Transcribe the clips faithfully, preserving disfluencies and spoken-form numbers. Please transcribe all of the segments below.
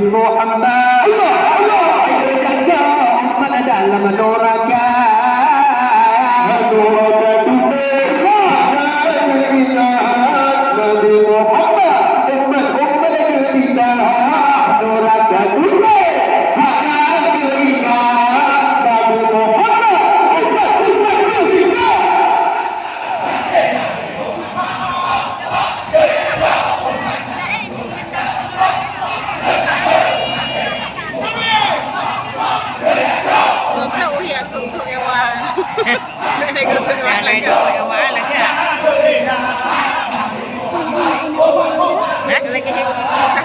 Muhammad. Allah, Allah. Ayo jaga umat dalam neraka. Neraka dunia. Nabi Muhammad. Umat, umat Nabi Muhammad. Neraka dunia. Nabi Muhammad. Nabi Muhammad. Umat, umat Nabi Muhammad. Goblok, uyak goblok nyawa. Goblok nyawa lagak. Hah? Lagi hidup. Hah?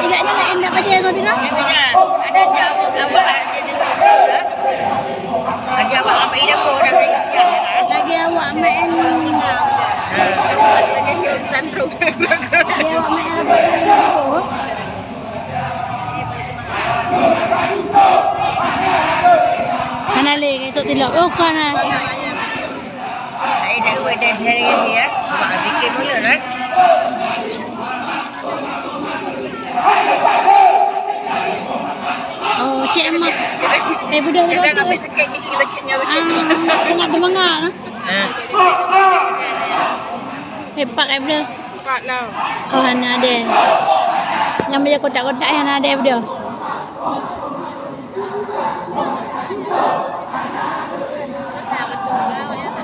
Ingat nyan laén dak pada kau tengok? Itu dah. Ada jam awak jadi. Hah? Lagi awak sampai dapur dah kayu pecah, ya kan? Lagi awak main. Lagi hidup dan roh. Lagi awak main apa yang dapur? Hana lé, itu tilok. Oh, kan, ah. Ai dah buat dah hari ya. Mak fikir mula dah. Oh, cik Emma. Eh, budak kita. Kita ambil sakit, kita sakit, kita sakit. Ah, sangat terbengak. Ah. Eh, pak, eh, budak. Pak lah. Oh, hana ada. Yang banyak kotak-kotak yang hana ada, budak.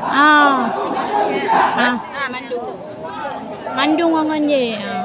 Ah. Ah. Ah, mandung. Mandung ngon je. Ah.